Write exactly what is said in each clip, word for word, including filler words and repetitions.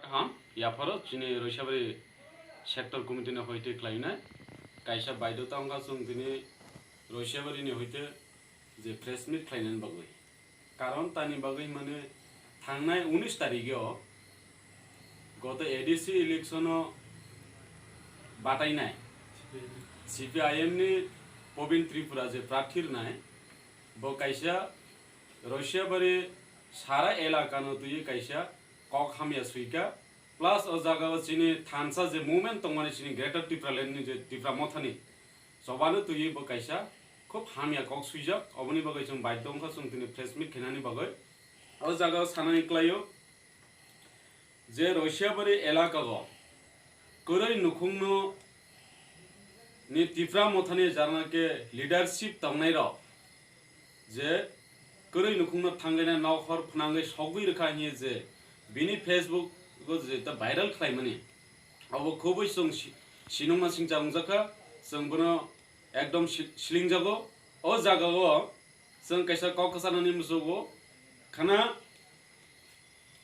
Ham, yapharo chini Roisabari sector committee ni hoite khlainai kaisa baidhota wngkha chwng tini Roisabari ni hoite je press meet khlainani bagwi. Karon tani bagwi hwnmani thangnai unis tarikh o goto A D C election o batainai C P I M ni Pobin Tripura je prarthi rwnai, bo kaisa Roisabari sara elaka no twiwi kaisa kok hamya swika, plus o jaga o chini thansa je movement tongmani chini Greater Tipraland ni je Tipra Mothani chobano twiwi bo kaisa khub hamya kok swijak, oboni bagwi chwng baidhyo wngkha chwng tini press meet khainani bagwi. O jaga o sanani klaio je Roisabari elaka o kwrwi nukhungno ni Tipra Mothani jarna khe leadership tongnai rok je kwrwi nukhungno thangwi na nokhor phwnangwi sogwi rwkha hiye je bini Facebook o je ta viral khlaimani, abo khubui chwng si-, sinungma singcha wngjakha, chwng bono ekdom si-, slingjago. O jaga o chwng kaisa kok kwchanani musugo khana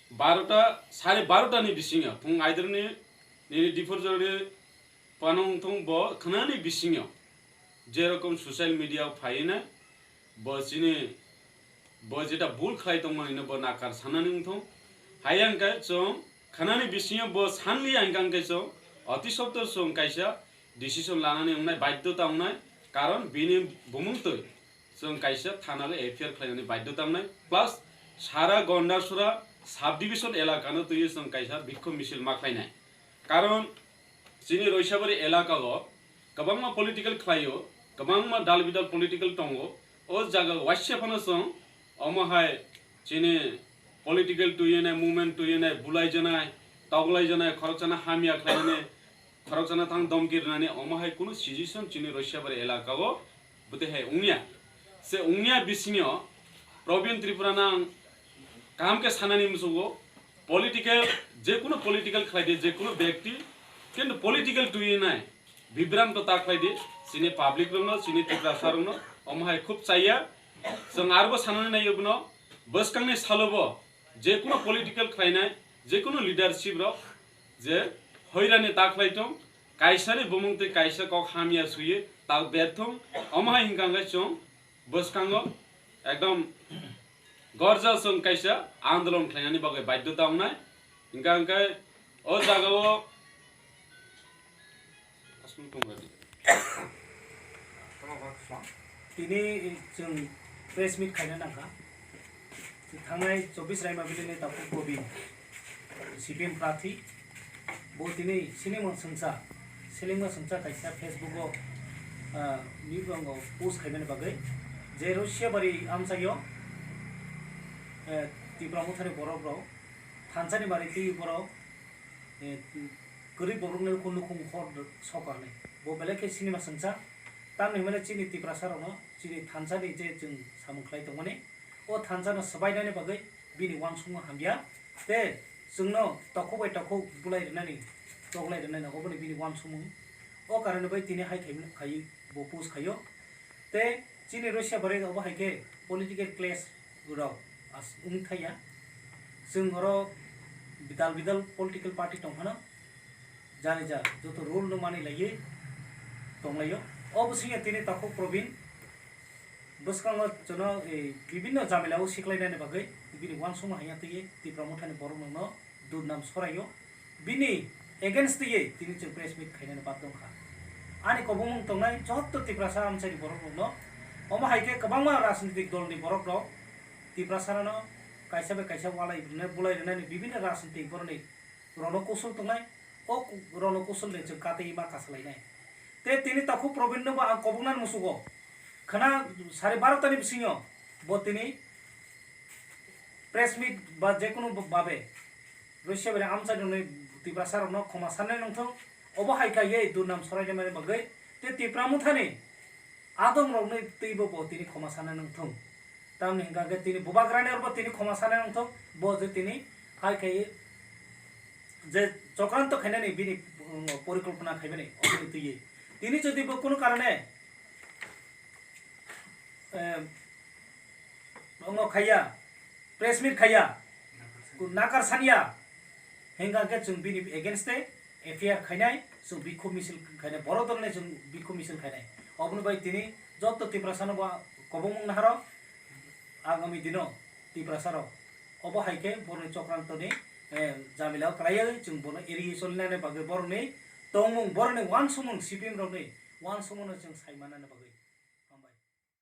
barota, sare barota ni bisingo phung aidroni nini diphor jorni panung thung bo khnani bisingo jerokom social media o phaina bo chini bo jeta bul khlai tongmani no bo nakar sanani wngthung. Hayang khe chwng khnani bisingo bo sanli ang khe chwng oti sottor chwng kaisa decision lanani wngnai baidhota wngnai, karon bini bumung twi chwng kaisa thana o F I R khlainani baidhota wngnai, plus sara Gondasura sub division elaka no twiwi chwng kaisa bikhok misil ma khlainai. Karon chini Roisabari elaka o kwbangma political khlaio, kwbangma dal bidal political tongo. O jaga waisa phano chwng omo hai chini political twiwi nai, movement twiwi nai, bulai janai, toglai janai, khoroksano hamya khlainani, khoroksano thang domki rwnani, omo hai kunu situation chini Roisabari elaka o bwtwi hai wngya. Se wngya bisingo Probin Tripura nang kaham khe sanani musugo political, je kunu political khlai di, je kunu bekti, kintu political twiwi nai bibranto ta khlai di, chini public rokno, chini Tiprasa rokno, omo hai khub chaya. Chwng arbo sanani naiyo bono, bwskangni salobo je kunu political khlainai, je kunu leadership rok je hoirani ta khlai tong, kaisani bumung tei kaisa kok hamya suye ta berthung, omo hai hwnkha hwnkhe chwng bwskango ekdom gorja chwng kaisa andolon khlainani bagwi baidhota wngnai. Hwnkha hwnkhe o jagao tini chwng press meet khaina nangkha. Thangnai chobbish Raimabili ni takhuk Kobin, C P M prarthi, bo tini sinimung swngcha, selengma swngcha kaisa Facebook o, ah, ni rongo post khaimani bagwi je Roisabari amchaio, eh, Tipra Mothani borok rok thansani bari twi borok, eh, kwrwi borokni nukhung nukhung hor sokar hinwi bo belai khe sinima swngcha. Tamni hwnmale chini Tiprasa rokno chini thansani je chwng samung khlai tongmani, o thansa no swbainani bagwi bini uansukmung hamya, tei chwngno takhuk bai takhuk bulai rwnani, toglai rwnani oboni bini uansukmung. O karone bai tini hai khai, khai bo post khaio. Tei chini Roisabari obo hai khe political clash rok as-, wng thaya. Chwng oro bidal bidal political party tong phano jani ja joto rule no mani laiwi tonglaio. O bwswngya tini takhuk Probin bwskango chwngno, eh, bibinno jamila o siklainani bagwi bini uansukmung hamya twiwi Tipra Mothani borok rokno durnam soraio. Bini against twiwi tini chwng press meet khainani bagwi wngkha. Ani kobongmung tongnai joto Tiprasa amchaini borok rokno, omo hai khe kwbangma rajnitik dolni borok rok Tiprasarano kaisa bai kaisa walai rwnai, bulai rwnani bibinno rajnitik borokni rono kusul tongnai, o ku-, rono kusul ni chwng katwi ma kasalainai. Tei tini takhuk Probin no bo ang koboknani musugo. Khwna sari barota ni bisingo bo tini press meet ba jekunu babe Roisabari amchaini Tiprasa rokno khoma sanai nangthung. Obo hai kha ye durnam sorainani bagwi tei Tipra Mothani adong rokni twibo bo tini khoma sanai nangthung. Tamni hwnkha khe tini bubagrani orbo tini khoma sanai nangthung. Bo je tini hai khe je chokranto khainani bini, um, porikolpona khaimani oboni twiwi. Tini jodi bo kunu karone, em, ongo khaiya, press meet khaiya, nakar saniya, Hingkha khe chwng bini against tei F I R khainai, chwng bikhuk misil khainai, borok dol nai chwng bikhuk misil khainai. Oboni bai tini joto Tiprasano bo kobongmung naharo, agami dino Tiprasarok. Obo hai khe borokni chokrantoni, eh, jamilao kwlaiwi chwng bono eriwi solinani bagwi borokni tongmung, borokni uansukmung, C P M rokni uansukmungno chwng sai manani bagwi.